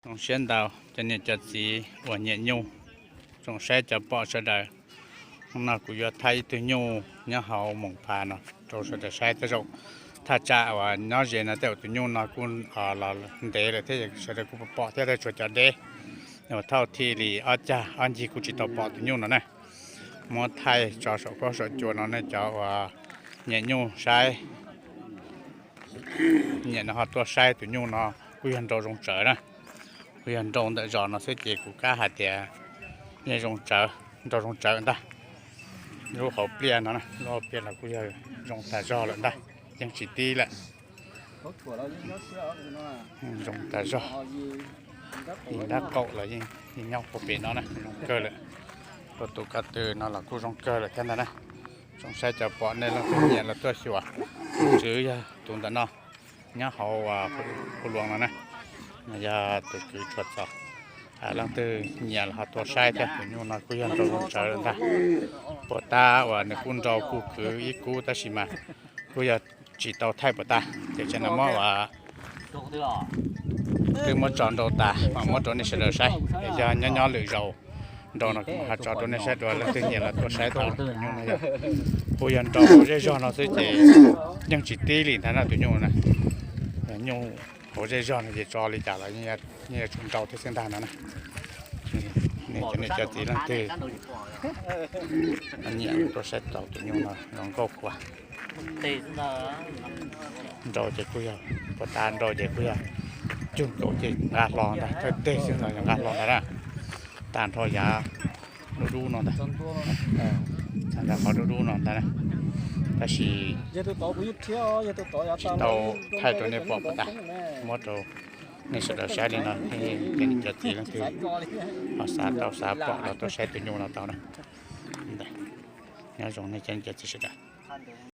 Zoo siab ntau cov niam cov txiv uas nyiam nyuj, tsoom saib cov pom sawv daws. Hnub no kuv yuav thaij ib tug nyuj nyob hauv Moos Phas no rau sawv daws saib. Tej zaum thaj tsam uas nyob ze no tej zaum tus nyuj no kuj los ntev lawm thiab sawv daws kuj pom thiab, thiab tshuav cov deb uas thauj thij li ob cag ob ncig kuj tsis tau pom tus nyuj no na. Muab thaij tso saum huab saum cua no nej cov uas nyiam nyuj saib, nyiam no ho tuaj saib tus nyuj no kuj yog nrau zoo tsawv na. Kuj yog nrau ntawm zos no xwb ces kuv kam hais tias yeej zoo tsawv, nrau zoo tsawv ntag. Lub hauv pliaj no, lub hauv pliaj los kuj yog zoo tas zog lawm ntag, yeej tsis tib lawm. Zoo tas zog. Ib nrab qaum los yeej nyob puag pem no na, zoo kawg lawm. Rau tus ko tw no los kuj zoo kawg lawm thiab ntag na. Tsoom saib cov pom nej leej twg nyiam los tuaj xyuas. Tus tswv yog tus ntawm no, nyob hauv Hu Luas no na. Yog tus kwv Tshuas Txos. Leej twg nyiam los ho tuaj saib thiab, tus nyuj no kuj yog nrau zoo tsawv lawm ntag. Puag ta uas nws kuj nrau kuj khwv ib kub tab sis mas kuj yog tsis tau thaij puas tas ces tsam no muab uas twb muab tso nrau tas mas muab rau nej sawv daws saib. Yog nyob nyob lwm zaus nrau no kuv mam ho tso rau nej saib dua, leej twg nyiam los tuaj saib tau. Tus nyuj no yog kuj yog nrau hauv zej zog no xwb ces yeej tsis tib li ntag na tus nyuj na. Nyuj hauv zej zog no ces tso li cas los yeej yuav tsum nrau thiab xwb ntag no na. Nej cov niam cov txiv leej twg nyiam tuaj saib tau tus nyuj no zoo nkauj kua. Nrau ces kuj yog, puag ta nrau ces kuj yog cug nkaus ces nqa hlo ntag, thawj teg xwb los yog nqa hlo ntag na. Tag nrho yav dub dub no ntag, tag nrho qhov dub dub no ntag na. Tab sis tsis tau thaij rau nej pom puas tas, muab rau nej sawv daws saib li no, nej cov txiv leej twg ho xav tau xav pom los tuaj saib tus nyuj no tau na. Nyob zoo nej cov niam cov txiv sawv daws.